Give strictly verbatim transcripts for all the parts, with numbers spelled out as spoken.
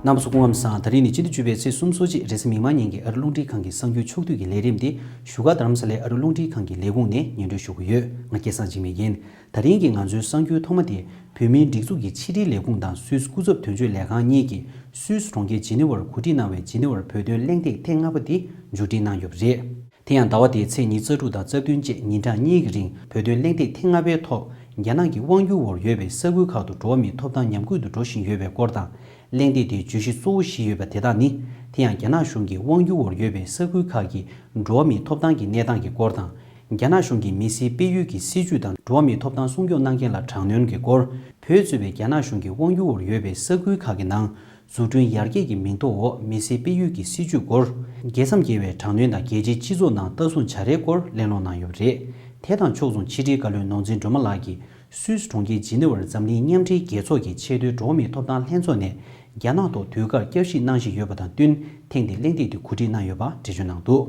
རྣམ་པ་ཚོ་སྐུ་ཁམས་བཟང་། ད་རིང་ནི་སྤྱི་ཟླ་བཅུ་པའི་ཚེས་སོ་གཅིག་རེས་གཟའ་མིག་དམར་ཉིན་གྱི་ཨ་རི་རླུང་འཕྲིན་ཁང་གི་གསར་འགྱུར་ཕྱོགས་བསྡུས་ཀྱི་ལས་རིམ་དེ་བཞུགས་སྒར་རྡ་རམ་ས་ལའི་ཨ་རི་རླུང་འཕྲིན་ཁང་གི་ལས་ཁུངས་ནས་སྙན་སྒྲོན་ཞུ་གི་ཡོད། ང་སྐལ་བཟང་འཇིགས་མེད་ཡིན། ད་རིང་གི་ང་ཚོའི་གསར་འགྱུར་ཐོག་མ་དེ། བོད་མིའི་སྒྲིག་འཛུགས་ཀྱི་ཕྱི་དྲིལ་ལས་ཁུངས་དང་སུད་སི་སྐུ་ཚབ་དོན་གཅོད་ལས་ཁང་གཉིས་ཀྱིས་སུད་སི་གྲོང་ཁྱེར་ཇི་ནི་ཝར་གོ་སྒྲིག་གནང་བའི་ཇི་ནི་ཝར་བོད་དོན་གླེང་སྟེགས་ཐེངས་ལྔ་པ་དེ་མཇུག་སྒྲིལ་གནང་ཡོད་པ་རེད། དེ་ཡང་ཟླ་བ་འདིའི་ཚེས་ཉི་ཤུ་རྩ་དྲུག་དང་རྩ་བདུན་བཅས་ཉིན་གྲངས་གཉིས་ཀྱི་རིང་བོད་དོན་གླེང་སྟེགས་ཐེངས་ལྔ་པའི་ཐོག་རྒྱ་ནག་གི་དབང་སྒྱུར་འོག་ཡོད་པའི་ས་ཁུལ་ཁག་ཏུ་འགྲོ་བ་མིའི་ཐོབ་ཐང་ཉམས་རྒུད་དུ་འགྲོ་བཞིན་ཡོད་པའི་སྐོར་དང་། གླེང་སྟེགས་དེའི་བརྗོད་གཞི་གཙོ་བོ་བཞི་ཡོད་པ་དེ་དག་ནི། དེ་ཡང་རྒྱ་ནག་གཞུང་གིས་དབང་སྒྱུར་འོག་ཡོད་པའི་ས་ཁུལ་ཁག་གི་འགྲོ་བ་མིའི་ཐོབ་ཐང་གི་གནས་སྟངས་ཀྱི་སྐོར་དང་། རྒྱ་ནག་གཞུང་གིས་མི་སེར་སྤེལ་ཡུལ་གྱི་སྲིད་བྱུས་དང་འགྲོ་བ་མིའི་ཐོབ་ཐང་སྲུང་སྐྱོབ་གནང་མཁན་ལ་དྲག་གནོན་གྱི་སྐོར། བོད་གཙོས་པའི་རྒྱ་ནག་གཞུང་གི་དབང་སྒྱུར་འོག་ཡོད་པའི་ས་ཁུལ་ཁག་གི་ནང་། འཛུགས་སྐྲུན་ཡར་རྒྱས་ཀྱི་མིང་ཐོག་འོག་མི་སེར་སྤེལ་ཡུལ་གྱི་སྲིད་བྱུས་སྐོར། རྒྱལ་མཚམས་བརྒལ་བའི་དྲག་གནོན་དང་རྒྱལ་སྤྱིའི་སྤྱི་ཚོགས་ནང་ལྟ་སྲུང་བྱ་རའི་སྐོར་གླེང་སློང་གནང་ཡོད་པ་རེད། དེ་དང་ཕྱོགས་མཚུངས་ཕྱི་དྲིལ་བཀའ་བློན་ནོར་འཛིན་སྒྲོལ་མ་ལགས་ཀྱིས་སུད་སི་གྲོང་ཁྱེར་ཇི་ནི་ཝར་འཛམ་གླིང་མཉམ་འབྲེལ་རྒྱལ་ཚོགས་ཀྱི་ཆེས་མཐོའི་འགྲོ་བ་མིའི་ཐོབ་ཐང་ལྷན་ཚོགས་ནས་རྒྱ་ནག་ཐོག་ཟློས་གར་བསྐྱར་ཞིབ་གནང་བཞིན་ཡོད་པ་དང་བསྟུན་ཐེངས་འདིའི་གླེང་སྟེགས་དེ་གོ་སྒྲིག་གནང་ཡོད་པ་འགྲེལ་བརྗོད་གནང་འདུག་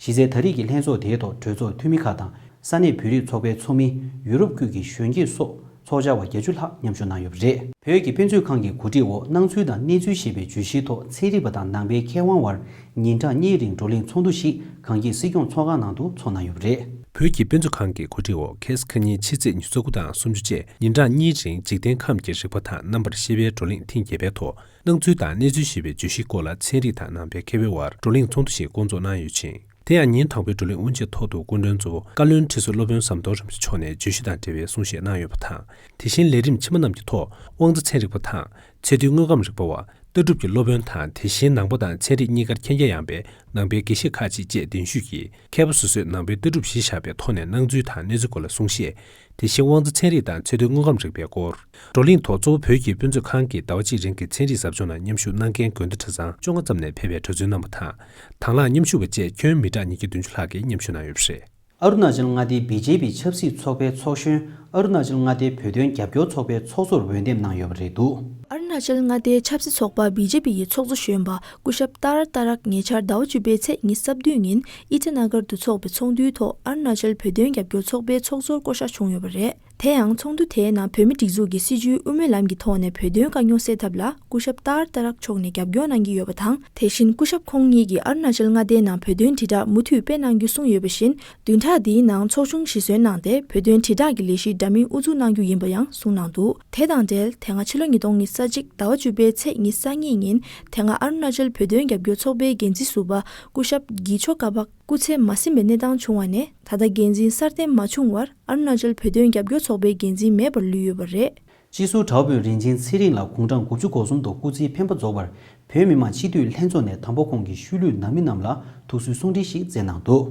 གཞི་རྩའི་ད་རེས་ཀྱི་ལྷན་ཚོགས་དེའི་ཐོག་གྲོས་ཚོགས་འཐུས་མི་ཁག་དང་ས་གནས་བོད་རིགས་ཚོགས་པའི་ཚོགས་མི། ཡུ་རོབ་ཁུལ་གྱི་གཞོན་སྐྱེས་སོགས་ཚོགས་བཅར་བ་བརྒྱད་ཅུ་ལྷག་མཉམ་ཞུགས་གནང་ཡོད་པ་རེད། བོད་ཀྱི་དཔེ་མཛོད་ཁང་གི་གོ་སྒྲིག་འོག་སྣང་ཚུལ་དང་གནས་ཚུལ་ཞེས་པའི་བརྗོད་གཞིའི་ཐོག་ཚན་རིག་པ་དང་ནང་པའི་མཁས་དབང་བར་ཉིན་གྲངས་གཉིས་རིང་བགྲོ་གླེང་ཚོགས་འདུ་ཞིག་གངས་སྐྱིད་སྲིད་སྐྱོང་ཚོགས་ཁང་ནང་དུ་ཚོགས་གནང་ཡོད་པ་རེད། བོད་ཀྱི་དཔེ་མཛོད་ཁང་གི་གོ་སྒྲིག་འོག་ཁ་སང་ཁ་ཉིན་ཕྱི་ཚེས་ཉི་ཤུ་རྩ་དགུ་དང་སུམ་ཅུ་བཅས་ཉིན་གྲངས་གཉིས་རིང་འཇིག་རྟེན་ཁམས་ཀྱི་རིག་པ་དང་རྣམ་པར་ཤེས་པའི་བགྲོ་གླེང་ཐེངས་བརྒྱད་པའི་ཐོག་སྣང་ཚུལ་དང་གནས་ཚུལ་ཞེས་པའི་བརྗོད་གཞིའི་སྐོར་ལ་ཚན་རིག་དང་ནང་པའི་མཁས་པའི་དབར་བགྲོ་གླེང་ཚོགས་འདུ་ཞིག་བསྐོང་ཚོགས་གནང་ཡོད་ཅིང་། དེ་ཡང་ཉིན་དང་པོའི་བགྲོ་གླེང་དབུ་འབྱེད་ཐོག་ཏུ་སྐུ་མགྲོན་གཙོ་བོ་བཀའ་བློན་ཁྲི་ཟུར་སློབ་དཔོན་ཟམ་གདོང་རིན་པོ་ཆེ་མཆོག་ནས་བརྗོད་གཞི་དང་འབྲེལ་བའི་གསུང་བཤད་གནང་ཡོད་པ་དང་། དེ་བཞིན་ལས་རིམ་ཕྱི་མ་རྣམས་ཀྱི་ཐོག་དབང་རྩ་ཚན་རིག་པ་དང་ཚད་མཐོའི་དངོས་ཁམས་རིག་པ་བ། ལྟ་གྲུབ་ཀྱི་སློབ་དཔོན་དང་དེ་བཞིན་ནང་པ་དང་ཚན་རིག་གཉིས་ཀར་མཁྱེན་རྒྱ་ཡངས་པའི་ནང་པའི་དགེ་བཤེས་ཁག་ཅིག་བཅས་གདན་ཞུས་ཀྱིས་མཁས་པ་སོ་སོས་ནང་པའི་ལྟ་གྲུབ་གཞི་བཞག་པའི་ཐོག་ནས་སྣང་ཚུལ་དང་གནས་ཚུལ་སྐོར་ལ་གསུང་བཤད། དེ་བཞིན་དབང་རྩ་ཚན་རིག་དང་ཚད་མཐོའི་དངོས་ཁམས་རིག་པའི་སྐོར། བགྲོ་གླེང་ཐོག་གཙོ་བོ་བོད་ཀྱི་དཔེ་མཛོད་ཁང་གི་ཟླ་བ་གཅིག་རིང་གི་ཚན་རིག་ཟབ་སྦྱོང་ནང་མཉམ་ཞུགས་གནང་མཁན་དགོན་སྡེ་གྲྭ་ཚང་བཅོ་ལྔ་ཙམ་ནས་ཕེབས་པའི་གྲྭ་བཙུན་རྣམ་པ་དང་། དང་བླངས་མཉམ་ཞུགས་པ་བཅས་ཁྱོན་མི་གྲངས་ཉིས་བརྒྱ་བདུན་ཅུ་ལྷག་གིས་མཉམ་ཞུགས་གནང་ཡོད་པ་རེད། ཨ་རུ་ན་ཅལ་མངའ་སྡེའི་བི་ཇེ་པི་ཆབ་སྲིད་ཚོགས་པའི་ཚོགས་གཞོན། ཨ་རུ་ན་ཅལ་མངའ་སྡེའི་བོད་དོན་རྒྱབ་སྐྱོར་ཚོགས་པའི་ཚོགས་གཙོར་འོས་འདེམས་གནང་ཡོད་པ་རེད་འདུག་ཨ་རུ་ན་ཅལ་མངའ་སྡེའི་ཆབ་སྲིད་ཚོགས་པ་བི་ཇེ་པི་ཡི་ཚོགས་གཙོ་གཞོན་པ་སྐུ་ཞབས་ཏཱ་ར་ཏཱ་རཀ་ཉེ་ཆར་ཟླ་བ་བཅུ་པའི་ཚེས་ཉི་ཤུ་རྩ་བདུན་ཉིན་ཨི་ཊ་ན་གར་དུ་འཚོགས་པའི་ཚོགས་འདུའི་ཐོག་ཨ་རུ་ན་ཅལ་བོད་དོན་རྒྱབ་སྐྱོར་ཚོགས་པའི་ཚོགས་གཙོར་བསྐོ་གཞག་བྱུང་ཡོད་པ་རེད། དེ་ཡང་ཚོགས་འདུ་དེའི་ནང་བོད་མིའི་སྒྲིག་འཛུགས་ཀྱི་སྲིད་བྱུས་དབུ་མའི་ལམ་གྱི་ཐོག་ནས་བོད་དོན་དཀའ་རྙོག་སེལ་ཐབས་ལ་སྐུ་ཞབས་ཏཱ་ར་ཏཱ་རཀ་མཆོག་ནས་རྒྱབ་སྐྱོར་གནང་གི་ཡོད་པ་དང་། དེ་བཞིན་སྐུ་ཞབས་ཁོང་ཉིད་ཀྱིས་ཨ་རུ་ན་ཅལ་མངའ་སྡེའི་ནང་བོད་དོན་དྲིལ་བསྒྲགས་མུ་མཐུད་སྤེལ་གནང་རྒྱུ་གསུངས་ཡོད་པ་བཞིན། བདུན་ཕྲག་འདིའི་ནང་ཚོགས་ཆུང་གཞི་བཟོས་གནང་སྟེ་བོད་དོན་དྲིལ་བསྒྲགས་ཀྱི་ལས་གཞི་འདྲ་མིན་དབུ་འཛུགས་གནང་རྒྱུ་ཡིན་པ་ཡང་གསུངས་གནང་འདུག་དེ་དང་འབྲེལ་དེ་སྔ་ཕྱི་ལོ་ཉིས་སྟོང་ཉི་ཤུ་རྩ་གཅིག་ཟླ་བ་བཅུ་པའི་ཚེས་ཉི་ཤུ་རྩ་གཉིས་ཉིན་དེ་སྔ་ཨ་རུ་ན་ཅལ་བོད་དོན་རྒྱབ་སྐྱོར་ཚོགས་པའི་འགན་འཛིན་ཟུར་པ་སྐུ་ཞབས་གྱི་ཆོ་ཀ་པ་སྐུ་ཚེ་མ་ཟིན་པའི་གནས་སྟངས་བྱུང་བ་ནས་ད་ལྟ་འགན་འཛིན་གསར་འདེམས་མ་བྱུང་བར་ཨ་རུ་ན་ཅལ་བོད་དོན་རྒྱབ་སྐྱོར་ཚོགས་པའི་འགན་འཛིན་མེད་པར་ལུས་ཡོད་པ་རེད། སྤྱི་ཟུར་དྲ་བ་དཔོན་རིན་ཆེན་ཚེ་རིང་ལགས་དགུང་གྲངས་དགུ་བཅུ་གོ་གསུམ་དུ་སྐུ་ཚེའི་འཕེན་པ་རྫོགས་པར་བོད་མི་མང་སྤྱི་འཐུས་ལྷན་ཚོགས་ནས་དམ་པ་ཁོང་གི་ཤུལ་ལུས་ནང་མི་རྣམས་ལ་ཐུགས་གསོའི་གསུང་འཕྲིན་ཞིག་སྩལ་གནང་འདུག་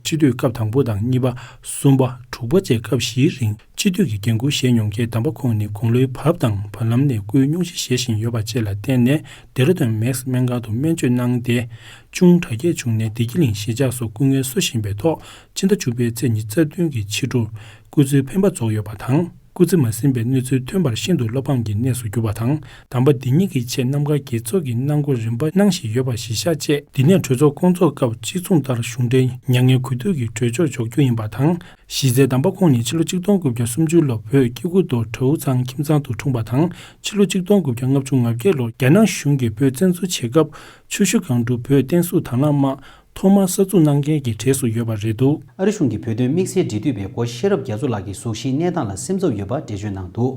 སྤྱི་འཐུས་སྐབས་དང་པོ་དང་གཉིས་པ། གསུམ་པ། དྲུག་པ་བཅས་སྐབས་བཞིའི་རིང་སྤྱི་འཐུས་ཀྱི་འགན་འཁུར་བཞེས་མྱོང་མཁན་དམ་པ་ཁོང་ནི་དགུང་ལོའི་བབ་དང་བར་ལམ་ནས་སྐུའི་སྙུང་གཞི་བཞེས་བཞིན་ཡོད་པ་བཅས་ལ་བརྟེན་ནས་ལྡེ་ར་ལྡུན་མེག་སི་སྨན་ཁང་དུ་སྨན་བཅོས་གནང་སྟེ་ཅུང་དྲག་སྐྱེད་བྱུང་ནས་བདེ་སྐྱིད་གླིང་གཞིས་ཆགས་སུ་སྐུ་ངལ་གསོ་བཞིན་པའི་ཐོག་ཕྱི་ཟླ་བཅུ་པའི་ཚེས་ཉི་ཤུ་རྩ་བདུན་གྱི་ཕྱི་དྲོར་སྐུ་ཚེའི་འཕེན་པ་རྫོགས་ཡོད་པ་དང་། སྐུ་ཚེ་མ་ཟིན་པའི་གནས་ཚུལ་ཐོན་པར་ཤིན་ཏུ་བློ་ཕམ་གྱི་གནས་སུ་གྱུར་པ་དང་། དམ་པ་འདི་ཉིད་ཀྱི་ཆེད་རྣམ་དཀར་དགེ་ཚོགས་ཀྱི་གནང་སྒོ་རིམ་པ་གནང་བཞིན་ཡོད་པ་གཞིར་བཞག་བཅས། འདི་ནས་གྲོས་ཚོགས་སྐོང་ཚོགས་སྐབས་སྤྱི་མཚུངས་ལྟར་གཞུང་འབྲེལ་མྱ་ངན་གུས་འདུད་ཀྱི་གྲོས་ཆོད་འཇོག་རྒྱུ་ཡིན་པ་དང་། གཞི་རྩའི་དམ་པ་ཁོང་ཉིད་ཕྱི་ལོ་ཆིག་སྟོང་དགུ་བརྒྱ་སུམ་ཅུ་ལོར་བོད་སྐྱེ་རྒུ་མདོ་གྲྭ་འུ་ཚང་ཁྱིམ་ཚང་དུ་འཁྲུངས་པ་དང་། ཕྱི་ལོ་ཆིག་སྟོང་དགུ་བརྒྱ་ལྔ་བཅུ་ང་བརྒྱད་ལོར་རྒྱ་ནག་གཞུང་གིས་བོད་བཙན་འཛུལ་བྱེད་སྐབས་ཆུ་ཤུར་སྒང་དྲུག་བོད་བསྟན་སྲུང་དྭང་བླངས་དམག་ཐོག་མར་གསར་འཛུགས་གནང་མཁན་གྱི་གྲས་སུ་ཡོད་པ་རེད་འདུག་ཨ་རི་གཞུང་གིས་བོད་དོན་དམིགས་བསལ་འབྲེལ་མཐུད་པའི་སྒོ་ཤེས་རབ་རྒྱ་མཚོ་ལགས་ཀྱི་གཟུགས་གཞིའི་གནས་སྟངས་ལ་སེམས་འཚབ་ཡོད་པ་འགྲེལ་བརྗོད་གནང་འདུག་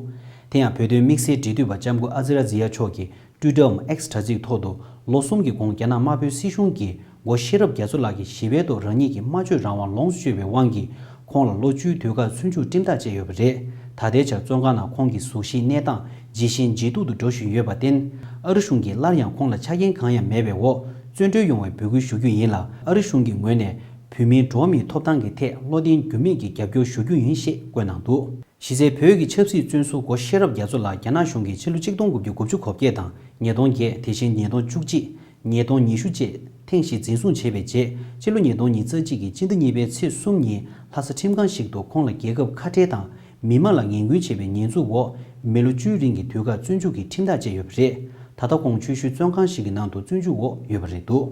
དེ་ཡང་བོད་དོན་དམིགས་བསལ་འབྲེལ་མཐུད་པ་ལྕམ་སྐུ་ཨ་ཛི་ར་ཛི་ཡ་མཆོག་གིས་ཊུའི་ཊར་ཨེགསི་དྲ་ཚིགས་ཐོག་ཏུ་ལོ་གསུམ་གྱི་གོང་རྒྱ་ནག་དམར་པོའི་སྲིད་གཞུང་གིས་སྒོ་ཤེས་རབ་རྒྱ་མཚོ་ལགས་ཀྱི་ཞི་བའི་ཐོག་རང་ཉིད་ཀྱི་སྨྲ་བརྗོད་རང་དབང་ལོངས་སུ་སྤྱོད་པའི་དབང་གིས་ཁོང་ལ་ལོ་བཅུའི་དུས་བཀག་ཚུན་ཆད་ཁྲིམས་ཐག་བཅད་ཡོད་པ་རེད། ད་ལྟའི་ཆར་བཙོན་ཁང་ནང་ཁོང་གི་གཟུགས་གཞིའི་གནས་སྟངས་ཇེ་ཞན་ཇེ་སྡུག་ཏུ་འགྲོ་བཞིན་ཡོད་པར་བརྟེན། ཨ་རི་གཞུང་གིས་སླར་ཡང་ཁོང་ལ་ཆ་རྐྱེན་གང་ཡང་མེད་པའི་འོག་བཙོན་གྲོལ་ཡོང་བའི་འབོད་སྐུལ་ཞུ་རྒྱུ་ཡིན་ལ། ཨ་རི་གཞུང་གི་ངོས་ནས་བོད་མིའི་འགྲོ་བ་མིའི་ཐོབ་ཐང་གི་ཐད་བློ་བརྟན་འགྱུར་མེད་ཀྱི་རྒྱབ་སྐྱོར་ཞུ་རྒྱུ་ཡིན་ཞེས་བཀོད་གནང་འདུག་གཞི་རྩའི་བོད་ཀྱི་ཆབ་སྲིད་བཙོན་ཟུར་སྒོ་ཤེས་རབ་རྒྱ་མཚོ་ལགས་རྒྱ་ནག་གཞུང་གིས་ཕྱི་ལོ་ཆིག་སྟོང་དགུ་བརྒྱ་དགུ་བཅུ་གོ་བརྒྱད་དང་ཉིས་སྟོང་བརྒྱད། དེ་བཞིན་ཉིས་སྟོང་བཅུ་གཅིག་ཉིས་སྟོང་ཉི་ཤུ་བཅས་ཐེངས་བཞི་འཛིན་བཟུང་བྱས་པའི་རྗེས། ཕྱི་ལོ་ཉིས་སྟོང་ཉི་ཤུ་རྩ་གཅིག་གི་སྤྱི་ཟླ་གཉིས་པའི་ཚེས་གསུམ་ཉིན་ལྷ་ས་ཁྲིམས་ཁང་ཞིག་ཏུ་ཁོང་ལ་རྒྱལ་ཁབ་ཁ་བྲལ་དང་མི་མང་ལ་ངན་སྐུལ་བྱས་པའི་ཉེས་འཛུགས་འོག་མི་ལོ་བཅུའི་རིང་གི་དུས་བཀག་བཙོན་འཇུག་གི་ཁྲིམས་ཐག་བཅད་ཡོད་པ་རེད། ད་ལྟ་ཁོང་ཆུ་ཤུལ་བཙོན་ཁང་ཞིག་གི་ནང་དུ་བཙོན་འཇུག་འོག་ཡོད་པ་རེད་འདུག་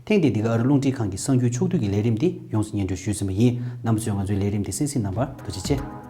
ཐེངས་འདིའི་འདི་ག་ཨ་རི་རླུང་འཕྲིན་ཁང་གི་གསར་འགྱུར་ཕྱོགས་བསྡུས་ཀྱི་ལས་རིམ་འདི་ཡོངས་སུ་སྙན་སྒྲོན་ཞུས་ཟིན་པ་ཡིན། རྣམ་པ་ཚོས་ང་ཚོའི་ལས་རིམ་འདི་གསན་གཟིགས་གནང་བར་ཐུགས་རྗེ་ཆེ།